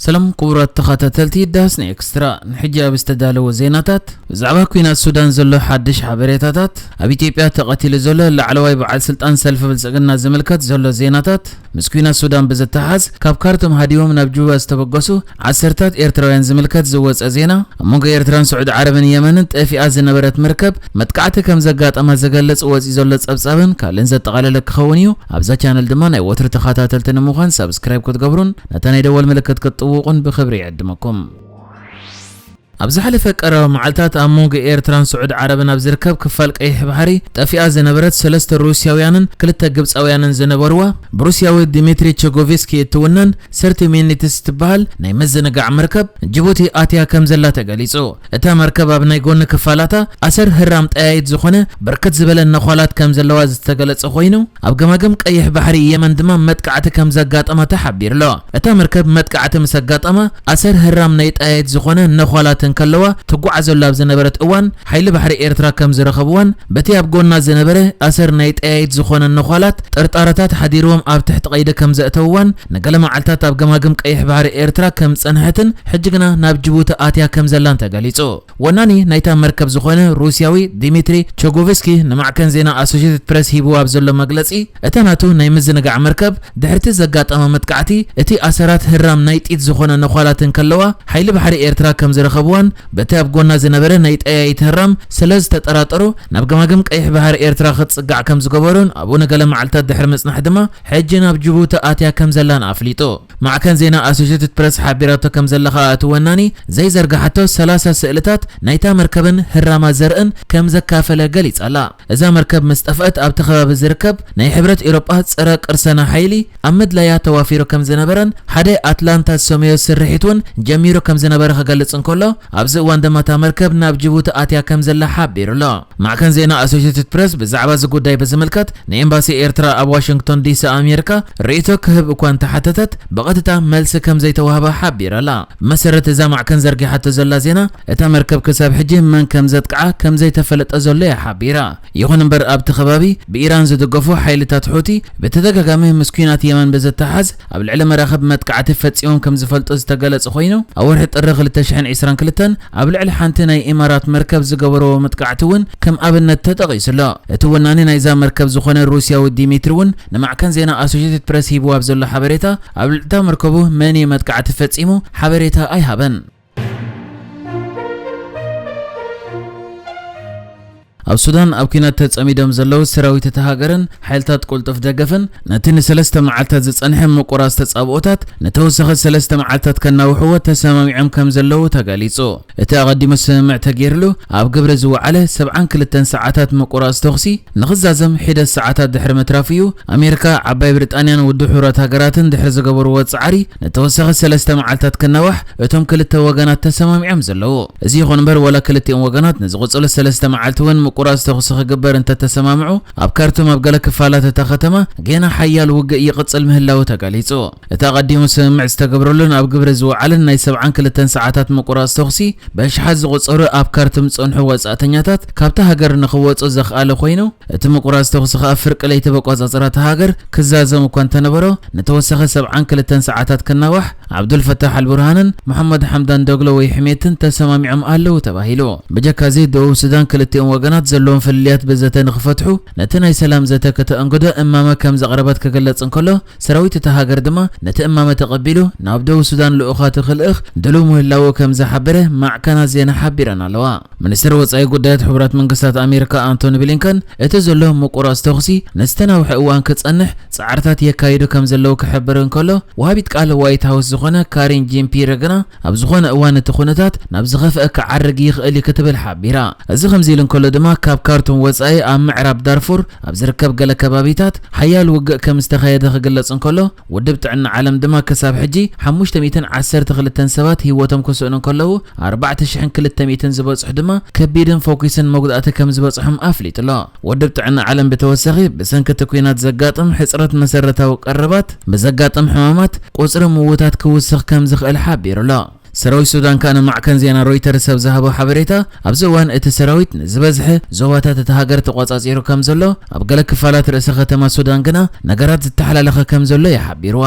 ሰላም ክቡራት ተኸታተልቲ ዳስና ኤክስትራ፣ ንሕጂ ኣብ ዝተዳለወ ዜናታት፣ ብዛዕባ ኲናት ሱዳን ዘሎ ሓድሽ ሓበሬታታት፣ ኣብ ኢትዮጵያ ተቐቲሉ ዘሎ ላዕለዋይ በዓል ስልጣን ሰልፊ ብልጽግና ዝምልከት ዘሎ ዜናታት፣ ምስ ኲናት ሱዳን ብዝተሓዝ ካብ ካርቱም ሃዲዎም ናብ ጁባ ዝተበገሱ ዓሰርታት ኤርትራውያን ዝምልከት ዝወጸ ዜና፣ ኣብ መንጎ ኤርትራን ስዑዲ ዓረብን የመንን ጠፊኣ ዝነበረት መርከብ መጥቃዕቲ ከም ዘጋጠማ ዝገልጽ ወጺኡ ዘሎ ጸብጻብን ካልእን ዘጠቓለለ ክኸውን እዩ። ኣብዛ ቻነል ድማ ናይ ወትሩ ተኸታተልቲ ንምዃን ሳብስክራይብ ክትገብሩን ነታ ናይ ደወል ምልክት ክትጥውቑን ብኽብሪ ይዕድመኩም። ኣብ ዝሓለፈ ቀረባ መዓልታት ኣብ መንጎ ኤርትራን ስዑዲ ዓረብን ኣብ ዝርከብ ክፋል ቀይሕ ባሕሪ ጠፊኣ ዝነበረት ሰለስተ ሩስያውያንን ክልተ ግብጻውያንን ዝነበርዋ ብሩስያዊ ዲሚትሪ ቸጎቪስኪ እትውነን ሰርቲሜኒትስ ትበሃል ናይ ምዝንጋዕ መርከብ ጅቡቲ ኣትያ ከም ዘላ ተገሊጹ። እታ መርከብ ኣብ ናይ ጎኒ ክፋላታ ኣሰር ህራም ጠያይት ዝኾነ ብርክት ዝበለ ነዃላት ከም ዘለዋ ዝተገለጸ ኮይኑ፣ ኣብ ገማግም ቀይሕ ባሕሪ የመን ድማ መጥቃዕቲ ከም ዘጋጠማ ተሓቢሩ ኣሎ። እታ መርከብ መጥቃዕቲ ምስ ኣጋጠማ ኣሰር ህራም ናይ ጠያይት ዝኾነ ነዃላት እንከለዋ ትጓዓዘሉ ኣብ ዝነበረት እዋን ሓይሊ ባሕሪ ኤርትራ ከም ዝረኸብዋን በቲ ኣብ ጎና ዝነበረ ኣሰር ናይ ጠያይት ዝኾነ ነዃላት ጥርጣረታት ሓዲርዎም ኣብ ትሕቲ ቀይዲ ከም ዘእተውዋን ንገለ መዓልታት ኣብ ገማግም ቀይሕ ባሕሪ ኤርትራ ከም ዝጸንሐትን ሕጂ ግና ናብ ጅቡቲ ኣትያ ከም ዘላን ተገሊጹ። ወናኒ ናይታ መርከብ ዝኾነ ሩስያዊ ዲሚትሪ ቸጎቭስኪ ንማዕከን ዜና ኣሶሼትድ ፕረስ ሂብዎ ኣብ ዘሎ መግለጺ፣ እታ ናቱ ናይ ምዝንጋዕ መርከብ ድሕርቲ ዘጋጠመ መጥቃዕቲ እቲ ኣሰራት ህራም ናይ ጢት ዝኾነ ነዃላት እንከለዋ ሓይሊ ባሕሪ ኤርትራ ከም ዝረኸብዋን በቲ ኣብ ጎና ዝነበረ ናይ ጠያይት ህራም ስለ ዝተጠራጠሩ ናብ ገማግም ቀይሕ ባሕሪ ኤርትራ ክትጽጋዕ ከም ዝገበሩን ኣብኡ ንገለ መዓልታት ድሕሪ ምጽናሕ ድማ ሕጂ ናብ ጅቡቲ ኣትያ ከም ዘላን ኣፍሊጡ። ማዕከን ዜና ኣሶሼትድ ፕረስ ሓቢራቶ ከም ዘላ ከኣ እቲ ወናኒ ዘይዘርግሓቶ ሰላሳ ስእልታት ናይታ መርከብን ህራማ ዘርእን ከም ዘካፈለ ገሊጻ ኣላ። እዛ መርከብ ምስ ጠፍአት ኣብቲ ከባቢ ዝርከብ ናይ ሕብረት ኤውሮጳ ጸረ ቅርሰና ሓይሊ ኣብ ምድላያ ተዋፊሩ ከም ዝነበረን ሓደ ኣትላንታ ሰመዮ ስርሒት እውን ጀሚሩ ከም ዝነበረ ክገልጽ እንከሎ ኣብዚ እዋን ድማ እታ መርከብ ናብ ጅቡቲ ኣትያ ከም ዘላ ሓቢሩ ኣሎ። ማዕከን ዜና ኣሶሼትድ ፕረስ ብዛዕባ እዚ ጉዳይ ብዝምልከት ንኤምባሲ ኤርትራ ኣብ ዋሽንግቶን ዲሲ ኣሜሪካ ርእይቶ ክህብ እኳ እንተሓተተት ብቐጥታ መልሲ ከም ዘይተዋህባ ሓቢራ ኣላ። ብመሰረት እዛ ማዕከን ዘርጊሓቶ ዘላ ዜና እታ መርከብ ክሳብ ሕጂ መን ከም ዘጥቅዓ ከም ዘይተፈለጠ ዘሎ እያ ሓቢራ። ይኹን እምበር ኣብቲ ከባቢ ብኢራን ዝድገፉ ሓይልታት ሑቲ ብተደጋጋሚ ምስ ኲናት የመን ብዝተሓዝ ኣብ ልዕሊ መራኽብ መጥቃዕቲ ፈጺሞም ከም ዝፈልጡ ዝተገለጸ ኮይኑ ኣብ ወርሒ ጥሪ ክልተ ሽሕን ዕስራን ክልተን ኣብ ልዕሊ ሓንቲ ናይ ኢማራት መርከብ ዝገበርዎ መጥቃዕቲ እውን ከም ኣብነት ተጠቒሱ ኣሎ። እቲ ወናኒ ናይዛ መርከብ ዝኾነ ሩስያዊ ዲሚትሪ እውን ንማዕከን ዜና ኣሶሼትድ ፕረስ ሂብዎ ኣብ ዘሎ ሓበሬታ ኣብ ልዕሊ እታ መርከቡ መን እዩ መጥቃዕቲ ፈጺሙ ሓበሬታ ኣይሃበን። ኣብ ሱዳን ኣብ ኲናት ተጸሚዶም ዘለዉ ሰራዊት እታ ሃገርን ሓይልታት ቅልጡፍ ደገፍን ነቲ ንሰለስተ መዓልታት ዝጸንሐ ምቁራጽ ተጻብኦታት ንተወሳኺ ሰለስተ መዓልታት ከናውሕዎ ተሰማሚዖም ከም ዘለዉ ተገሊጹ። እቲ ኣቐዲሙ ስምምዕ ተገይርሉ ኣብ ግብሪ ዝወዓለ ሰብዓን ክልተን ሰዓታት ምቁራጽ ተኹሲ ንኽዛዘም ሒደት ሰዓታት ድሕሪ ምትራፉ እዩ ኣሜሪካ፣ ዓባይ ብሪጣንያን ውድብ ሕቡራት ሃገራትን ድሕሪ ዝገበርዎ ጻዕሪ ንተወሳኺ ሰለስተ መዓልታት ክናዋሕ እቶም ክልተ ወገናት ተሰማሚዖም ዘለዉ። እዚ ይኹን እምበር ዋላ ክልቲኦም ወገናት ንዝቕጽሉ ሰለስተ መዓልቲ እውን ምቁራጽ ተኹሲ ክግበር እንተተሰማምዑ ኣብ ካርቱም ኣብ ገለ ክፋላት እታ ከተማ ጌና ሓያል ውግእ ይቕጽል ምህላዉ ተገሊጹ። እቲ ኣቐዲሙ ስምምዕ ዝተገብረሉን ኣብ ግብሪ ዝወዓለን ናይ ሰብዓን ክልተን ሰዓታት ምቁራጽ ተኹሲ ብኣሽሓት ዝቑጸሩ ኣብ ካርቱም ዝጸንሑ ወጻእተኛታት ካብታ ሃገር ንኽወጹ ዘኽኣለ ኮይኑ እቲ ምቁራጽ ተኹሲ ከኣ ፍርቂ ለይቲ በቋጻጽራ እታ ሃገር ክዛዘም እኳ እንተነበሮ ንተወሳኺ ሰብዓን ክልተን ሰዓታት ክናዋሕ ዓብዱልፈታሕ ኣልቡርሃንን መሓመድ ሓምዳን ዶግሎ ወይ ሕሜትን ተሰማሚዖም ኣለዉ ተባሂሉ። ብጀካ እዚ ደቡብ ሱዳን ክልቲኦም ወገናት ዘለዎም ፍልልያት ብዘተ ንኽፈትሑ ነቲ ናይ ሰላም ዘተ ከተእንግዶ እማመ ከም ዘቕረበት ክግለጽ እንከሎ ሰራዊት እታ ሃገር ድማ ነቲ እማመ ተቐቢሉ ናብ ደቡብ ሱዳን ልኡኻቱ ክልእኽ ድሉው ምህላዉ ከም ዝሓበረ ማዕከናት ዜና ሓቢረን ኣለዋ። ሚኒስትር ወጻኢ ጉዳያት ሕቡራት መንግስታት ኣሜሪካ ኣንቶኒ ብሊንከን እቲ ዘሎ ምቁራጽ ተኹሲ ንዝተናውሐ እዋን ክጸንሕ ጻዕርታት የካይዱ ከም ዘለዉ ክሕብር እንከሎ ወሃቢት ቃል ዋይት ሃውስ ዝኾነ ካሪን ጂን ፒየር ግና ኣብ ዝኾነ እዋን እቲ ኩነታት ናብ ዝኸፍአ ክዓርግ ይኽእል እዩ ክትብል ሓቢራ። እዚ ከምዚ ኢሉ እንከሎ ድማ ካብ ካርቱም ወጻኢ ኣብ ምዕራብ ዳርፉር ኣብ ዝርከብ ገለ ከባቢታት ሓያል ውግእ ከም ዝተኻየደ ክግለጽ እንከሎ ውድብ ጥዕና ዓለም ድማ ክሳብ ሕጂ ሓሙሽተ ሚእትን ዓሰርተ ክልተን ሰባት ህይወቶም ክስእኑ እንከለዉ ኣርባዕተ ሽሕን ክልተ ሚእትን ዝበጽሑ ድማ ከቢድን ፈኲስን መጉዳእቲ ከም ዝበጽሖም ኣፍሊጡ ኣሎ። ውድብ ጥዕና ዓለም ብተወሳኺ ብሰንኪ እቲ ኲናት ዘጋጥም ሕጽረት መሰረታዊ ቀረባት ብዘጋጥም ሕማማት ቁጽሪ ምዉታት ክውስኽ ከም ዝኽእል ሓቢሩ ኣሎ። ሰራዊት ሱዳን ከኣ ንማዕከን ዜና ሮይተርስ ኣብ ዝሃቦ ሓበሬታ ኣብዚ እዋን እቲ ሰራዊት ንዝበዝሐ ዞባታት እታ ሃገር ተቖጻጺሩ ከም ዘሎ ኣብ ገለ ክፋላት ርእሰ ከተማ ሱዳን ግና ነገራት ዝተሓላለኸ ከም ዘሎ እዩ ሓቢርዋ።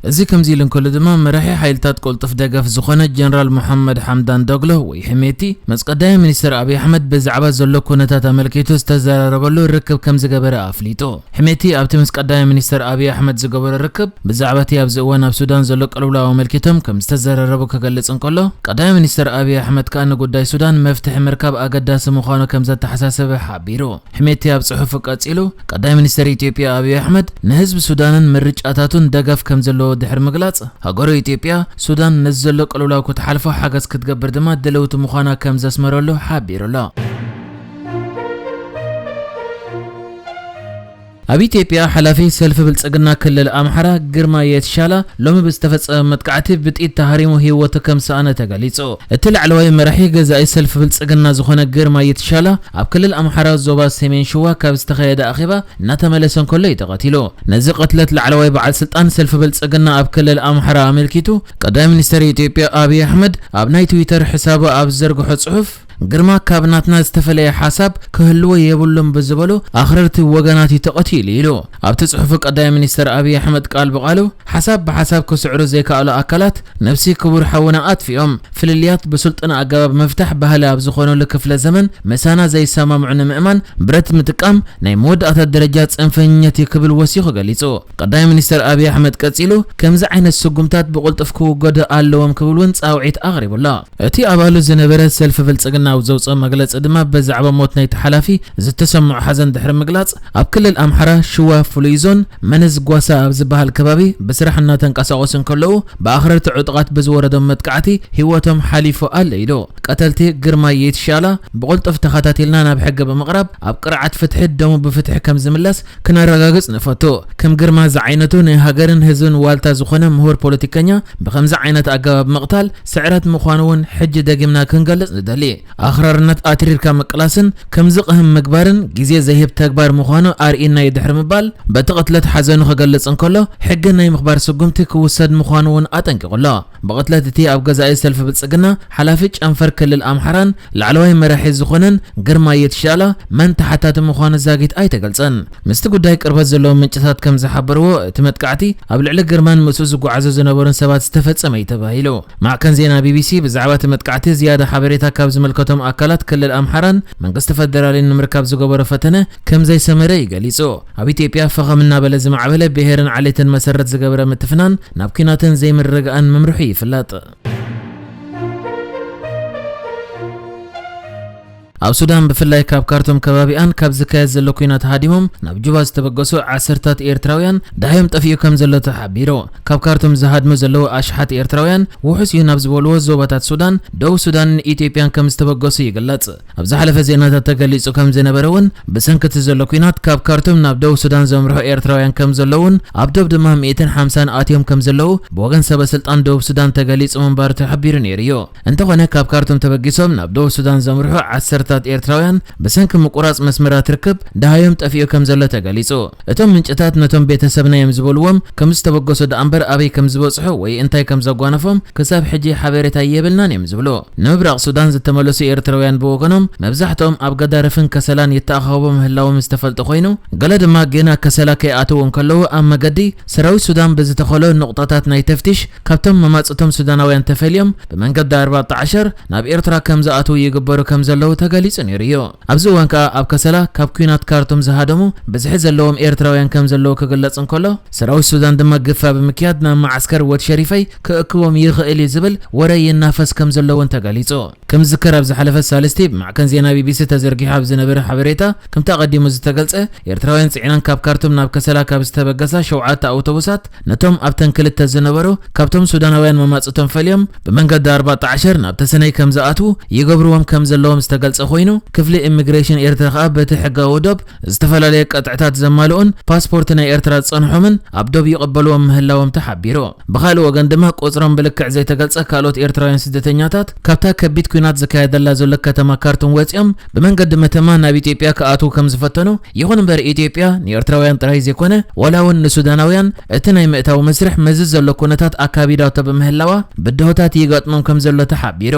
እዚ ከምዚ ኢሉ እንከሎ ድማ፣ መራሒ ሓይልታት ቅልጡፍ ደገፍ ዝኾነ ጀነራል መሓመድ ሓምዳን ዳግሎ ወይ ሕሜቲ ምስ ቀዳማይ ሚኒስትር ኣብይ ኣሕመድ ብዛዕባ ዘሎ ኩነታት ኣመልኪቱ ዝተዘራረበሉ ርክብ ከም ዝገበረ ኣፍሊጡ። ሕሜቲ ኣብቲ ምስ ቀዳማይ ሚኒስትር ኣብይ ኣሕመድ ዝገበሮ ርክብ፣ ብዛዕባ እቲ ኣብዚ እዋን ኣብ ሱዳን ዘሎ ቅልውላው ኣመልኪቶም ከም ዝተዘራረቡ ክገልጽ እንከሎ፣ ቀዳማይ ሚኒስትር ኣብይ ኣሕመድ ከኣ ንጉዳይ ሱዳን መፍትሒ ምርካብ ኣገዳሲ ምዃኑ ከም ዘተሓሳሰበ ሓቢሩ። ሕሜቲ ኣብ ጽሑፉ ቀጺሉ፣ ቀዳማይ ሚኒስትር ኢትዮጵያ ኣብይ ኣሕመድ ንህዝቢ ሱዳንን ምርጫታቱን ደገፍ ከም ዘለዎ ድሕሪ ምግላጽ፣ ሃገሩ ኢትዮጵያ ሱዳን ነዚ ዘሎ ቅልውላው ክትሓልፎ ሓገዝ ክትገብር ድማ ድልውቲ ምዃና ከም ዘስመረሉ ሓቢሩ ኣሎ። ኣብ ኢትዮጵያ፣ ሓላፊ ሰልፊ ብልጽግና ክልል ኣምሓራ ግርማ የትሻላ ሎሚ ብዝተፈጸመ መጥቃዕቲ ብጥይት ተሃሪሙ ህይወቱ ከም ዝሰኣነ ተገሊጹ። እቲ ላዕለዋይ መራሒ ገዛኢ ሰልፊ ብልጽግና ዝኾነ ግርማ የትሻላ ኣብ ክልል ኣምሓራ ዞባ ሰሜን ሽዋ ካብ ዝተኻየደ ኣኼባ እናተመለሰ እንከሎ እዩ ተቐቲሉ። ነዚ ቅትለት ላዕለዋይ በዓል ስልጣን ሰልፊ ብልጽግና ኣብ ክልል ኣምሓራ ኣመልኪቱ፣ ቀዳማይ ሚኒስትር ኢትዮጵያ ኣብይ ኣሕመድ ኣብ ናይ ትዊተር ሕሳቡ ኣብ ዝዘርግሖ ጽሑፍ፣ ግርማ ካብ ናትና ዝተፈለየ ሓሳብ ክህልዎ የብሉን ብዝበሉ ኣኽረርቲ ወገናት እዩ ተቐቲሉ ኢሉ። ኣብቲ ጽሑፉ ቀዳማይ ሚኒስትር ኣብይ ኣሕመድ ቃል ብቓሉ፣ ሓሳብ ብሓሳብ ክስዕሩ ዘይከኣሉ ኣካላት ነብሲ ክቡር ሓውና ኣጥፊኦም፣ ፍልልያት ብስልጡን ኣገባብ ምፍታሕ ባህሊ ኣብ ዝኾነሉ ክፍለ ዘመን ምሳና ዘይሰማምዑ ንምእማን ብረት ምጥቃም ናይ መወዳእታ ደረጃ ጽንፈኝነት እዩ ክብል ወሲኹ ገሊጹ። ቀዳማይ ሚኒስትር ኣብይ ኣሕመድ ቀጺሉ፣ ከምዚ ዓይነት ስጉምታት ብቕልጡፍ ክውገዱ ኣለዎም ክብል እውን ጻውዒት ኣቕሪቡ ኣሎ። እቲ ኣባሉ ዝነበረ ሰልፊ ብልጽግና ኣብ ዘውጽኦ መግለጺ ድማ፣ ብዛዕባ ሞት ናይቲ ሓላፊ ዝተሰምዖ ሓዘን ድሕሪ ምግላጽ፣ ኣብ ክልል ኣምሓራ ሽዋ ፍሉይ ዞን መነዝ ጓሳ ኣብ ዝበሃል ከባቢ ብስራሕ እናተንቀሳቐሱ እንከለዉ ብኣኽረርቲ ዕጡቓት ብዝወረዶም መጥቃዕቲ ህይወቶም ሓሊፉ ኣሎ ኢሉ። ቀተልቲ ግርማ የትሻላ ብቕልጡፍ ተኸታቲልና ናብ ሕጊ ብምቕራብ ኣብ ቅርዓት ፍትሒ ደሙ ብፍትሒ ከም ዝምለስ ክነረጋግጽ ንፈቱ። ከም ግርማ ዝዓይነቱ ናይ ሃገርን ህዝብን ዋልታ ዝኾነ ምሁር ፖለቲከኛ ብኸምዚ ዓይነት ኣገባብ ምቕታል ስዕረት ምዃኑ እውን ሕጂ ደጊምና ክንገልጽ ንደሊ። ኣኽራርነት ኣትሪርካ ምቅላስን ከምዚ ቅህም ምግባርን ግዜ ዘይህብ ተግባር ምዃኑ ኣርኢና እዩ ድሕሪ ምባል፣ በቲ ቅትለት ሓዘኑ ክገልጽ እንከሎ፣ ሕጊ ናይ ምኽባር ስጉምቲ ክውሰድ ምዃኑ እውን ኣጠንቂቑ ኣሎ። ብቕትለት እቲ ኣብ ገዛኢ ሰልፊ ብልጽግና ሓላፊ ጨንፈር ክልል ኣምሓራን ላዕለዋይ መራሒ ዝኾነን ግርማ የትሻላ መን ተሓታቲ ምዃኑ ዛጊት ኣይተገልጸን። ምስቲ ጉዳይ ቅርበት ዘለዎም ምንጭታት ከም ዝሓበርዎ፣ እቲ መጥቃዕቲ ኣብ ልዕሊ ግርማን ምስኡ ዝጓዓዙ ዝነበሩን ሰባት ዝተፈጸመ እዩ ተባሂሉ። ማዕከን ዜና ቢቢሲ ብዛዕባ እቲ መጥቃዕቲ ዝያዳ ሓበሬታ ካብ ዝምልከቶም ኣካላት ክልል ኣምሓራን መንግስቲ ፈደራልን ንምርካብ ዝገበሮ ፈተነ ከም ዘይሰመረ እዩ ገሊጹ። ኣብ ኢትዮጵያ ፈኸም እናበለ ዝማዕበለ ብሄርን ዓሌትን መሰረት ዝገበረ ምትፍናን ናብ ኲናትን ዘይምርግጋእን ምምርሑ ይፍለጥ። ኣብ ሱዳን፣ ብፍላይ ካብ ካርቱም ከባቢኣን ካብ ዝካየድ ዘሎ ኲናት ሃዲሞም ናብ ጁባ ዝተበገሱ ዓሰርታት ኤርትራውያን ደሃዮም ጠፊኡ ከም ዘሎ ተሓቢሩ። ካብ ካርቱም ዝሃድሙ ዘለዉ ኣሽሓት ኤርትራውያን ውሑስ እዩ ናብ ዝበልዎ ዞባታት ሱዳን፣ ደቡብ ሱዳንን ኢትዮጵያን ከም ዝተበገሱ ይግለጽ። ኣብ ዝሓለፈ ዜናታት ተገሊጹ ከም ዝነበረ እውን፣ ብሰንኪ እቲ ዘሎ ኲናት ካብ ካርቱም ናብ ደቡብ ሱዳን ዘምርሑ ኤርትራውያን ከም ዘለዉን ኣብ ዶብ ድማ ሚእትን ሓምሳን ኣትዮም ከም ዘለዉ ብወገን ሰበ ስልጣን ደቡብ ሱዳን ተገሊጹ ምንባሩ ተሓቢሩ ነይሩ እዩ። እንተኾነ፣ ካብ ካርቱም ተበጊሶም ናብ ደቡብ ሱዳን ዘምርሑ ዓሰርታት ኤርትራውያን ብሰንኪ ምቁራጽ መስመራት ርክብ ደሃዮም ጠፊኡ ከም ዘሎ ተገሊጹ። እቶም ምንጭታት ነቶም ቤተሰብና እዮም ዝበልዎም ከም ዝተበገሱ ደኣ እምበር፣ ኣበይ ከም ዝበጽሑ ወይ እንታይ ከም ዘጓነፎም ክሳብ ሕጂ ሓበሬታ የብልናን እዮም ዝብሉ። ንምብራቕ ሱዳን ዝተመለሱ ኤርትራውያን ብወገኖም፣ መብዛሕትኦም ኣብ ገዳርፍን ከሰላን ይተኣኻኸቡ ምህላዎም ዝተፈልጠ ኮይኑ፣ ገለ ድማ ገና ከሰላ ከይኣተዉ እንከለዉ ኣብ መገዲ ሰራዊት ሱዳን ብዝተኸሎ ንቑጣታት ናይ ተፍቲሽ ካብቶም መማጽቶም ሱዳናውያን ተፈልዮም ብመንገዲ ኣርባዕተ ዓሸር ናብ ኤርትራ ከም ዝኣትዉ ይግበሩ ከም ዘለዉ ተገሊጹ ነይሩ እዩ። ኣብዚ እዋን ከኣ ኣብ ከሰላ ካብ ኲናት ካርቱም ዝሃደሙ ብዝሒ ዘለዎም ኤርትራውያን ከም ዘለዉ ክግለጽ እንከሎ፣ ሰራዊት ሱዳን ድማ ግፋ ብምክያድ ናብ መዓስከር ወድ ሸሪፈይ ክእክቦም ይኽእል እዩ ዝብል ወረ ይናፈስ ከም ዘሎ እውን ተገሊጹ። ከም ዝዝከር፣ ኣብ ዝሓለፈ ሳልስቲ ብማዕከን ዜና ቢቢሲ ተዘርጊሑ ኣብ ዝነበረ ሓበሬታ፣ ከምቲ ኣቐዲሙ ዝተገልጸ፣ ኤርትራውያን ጽዒነን ካብ ካርቱም ናብ ከሰላ ካብ ዝተበገሳ ሸውዓተ ኣውቶቡሳት፣ ነቶም ኣብተን ክልተ ዝነበሩ፣ ካብቶም ሱዳናውያን መማጽቶም ፈልዮም ብመንገዲ ኣርባዕተ ዓሸር ናብ ተሰነይ ከም ዝኣትዉ ይገብርዎም ከም ዘለዎም ዝተገልጸ ኮይኑ፣ ክፍሊ ኢሚግሬሽን ኤርትራ ከኣ በቲ ሕጋዊ ዶብ ዝተፈላለየ ቅጥዕታት ዘማልኡን ፓስፖርት ናይ ኤርትራ ዝጸንሖምን ኣብ ዶብ ይቕበልዎም ምህላዎም ተሓቢሩ። ብኻልእ ወገን ድማ፣ ቁጽሮም ብልክዕ ዘይተገልጸ ካልኦት ኤርትራውያን ስደተኛታት ካብታ ከቢድ ኲናት ዝካየደላ ዘሎ ከተማ ካርቱም ወጺኦም ብመንገዲ መተማ ናብ ኢትዮጵያ ክኣትዉ ከም ዝፈተኑ፣ ይኹን እምበር፣ ኢትዮጵያ ንኤርትራውያን ጥራይ ዘይኮነ፣ ዋላ እውን ንሱዳናውያን እቲ ናይ ምእታው መስርሕ መዚ ዘሎ ኩነታት ኣካቢዳቶ ብምህላዋ፣ ብድሆታት ይገጥሞም ከም ዘሎ ተሓቢሩ።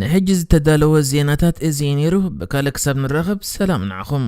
ንሕጂ ዝተዳለወ ዜናታት እዚ እዩ ነይሩ። ብካልእ ክሳብ ንራኸብ፣ ሰላም ንዓኹም።